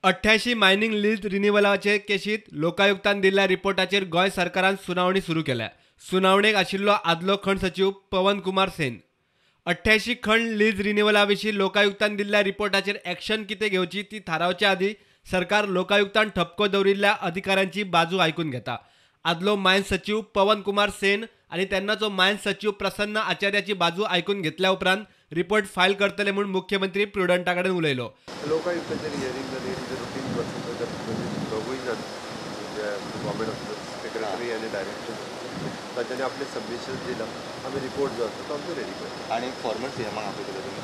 88 mining lease रिन्युअलाचे केशीत लोकायुक्तान दिल्ल्या रिपोर्टाचेर गोंय सरकारान सुनावणी सुरू केल्या. सुनावणेक आशिल्लो आदलो खण सचीव पवन कुमार सेन. 88 खण लीज रिन्युअला विशीं लोकायुक्तान दिल्ल्या रिपोर्टाचेर एक्शन कितें घेवची ती थारावचे आदीं सरकार लोकायुक्तान ठपको दवरिल्ल्या अधिकाऱ्यांची बाजू आयकून घेता. आदलो मायन्स सचीव पवन कुमार सेन आनी तेन्नाचो मायन्स सचीव प्रसन्न आचार्याची बाजू आयकून घेतल्या उपरांत रिपोर्ट फायल करतले म्हूण मुख्यमंत्री प्रुडंटा कडेन उलयलो. लोकायुक्ताचेर हियरींग जाली, रुटीन प्रोसिजर, दोगूय जाण गव्हर्मेंट ऑफिसर्स, सेक्रेटरी आनी डायरेक्टर, तांच्यांनी आपले सबमिशन दिलां. आमी रिपोर्ट जो आसा तो आमचो रेडी करता. आनी फॉर्मर सीएमाक आपयतले तुमी?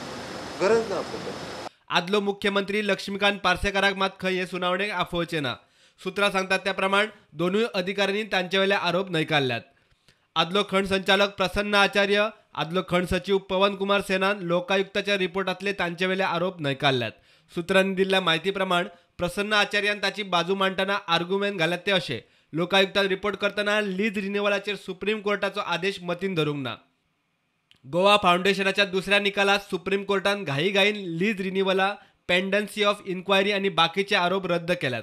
गरज ना आपल्याक. आदलो मुख्यमंत्री लक्ष्मीकांत पार्सेकाराक मात खंय हे सुनावणेक आफोवचे ना. सुत्रां सांगतात त्या प्रमाण दोनूय अधिकाऱ्यांनी तांचे वयले आरोप न्हयकारल्यात. आदलो खण संचालक प्रसन्न आचार्य, आदलो खण सचीव पवन कुमार सेनान लोकायुक्ताच्या रिपोर्टांतले तांचे वयले आरोप न्हयकारल्यात. सुत्रांनी दिल्ल्या म्हायती प्रमाण प्रसन्न आचार्यान ताची बाजू मांडटना आर्ग्युमेंट घाल्यात ते अशे: लोकायुक्तान रिपोर्ट करतना लीज रिन्युअलाचेर सुप्रीम कोर्टाचो आदेश मतीन धरूंक ना. गोवा फावंडेशनाच्या दुसऱ्या निकालात सुप्रीम कोर्टान घाईघाईन लीज रिन्युअला, पेंडन्सी ऑफ इन्क्वायरी आनी बाकीचे आरोप रद्द केल्यात.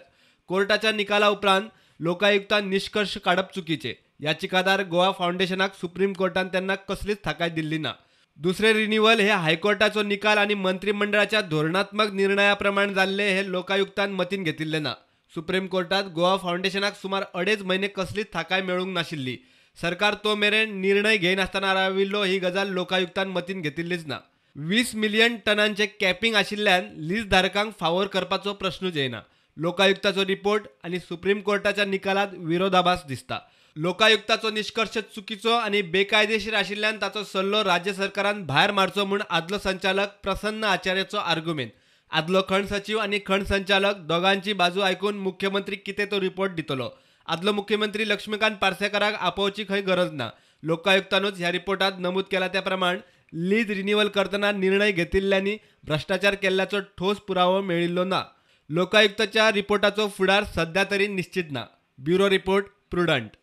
कोर्टाच्या निकाला उपरांत लोकायुक्तान निश्कर्श काडप चुकीचे. याचिकादार गोवा फावंडेशनाक सुप्रीम कोर्टान तेन्ना कसलीच थाकाय दिल्ली ना. दुसरे रिन्युअल हे हायकोर्टाचो निकाल आनी मंत्रिमंडळाच्या धोरणात्मक निर्णया प्रमाण जाल्ले हे लोकायुक्तान मतीन घेतिल्ले ना. सुप्रीम कोर्टात गोवा फावंडेशनाक सुमार 2.5 म्हयने कसलीच थाकाय मेळूंक नाशिल्ली. सरकार तो मेरेन निर्णय घेयनासतना राविल्लो ही गजाल लोकायुक्तान मतीन घेतिल्लीच ना. 20 मिलियन टनांचे कॅपिंग आशिल्ल्यान लीज धारकांक फावोर करपाचो प्रश्नूच येना. लोकायुक्ताचो रिपोर्ट आनी सुप्रीम कोर्टाच्या निकालात विरोधाभास दिसता. लोकायुक्ताचो निश्कर्श चुकीचो आनी बेकायदेशीर आशिल्ल्यान ताचो सल्लो राज्य सरकारान भायर मारचो म्हूण आदलो संचालक प्रसन्न आचार्याचो आर्ग्युमेंट. आदलो खण सचीव आनी खण संचालक दोगांची बाजू आयकून मुख्यमंत्री कितें तो रिपोर्ट दितलो. आदलो मुख्यमंत्री लक्ष्मीकांत पार्सेकाराक आपोवची खंय गरज ना. लोकायुक्तानूच ह्या रिपोर्टात नमूद केला त्या प्रमाण लीज रिन्युअल करतना निर्णय घेतिल्ल्यांनी भ्रश्टाचार केल्ल्याचो ठोस पुरावो मेळिल्लो ना. लोकायुक्ताच्या रिपोर्टाचो फुडार सध्या तरी निश्चित ना. Bureau report, Prudent.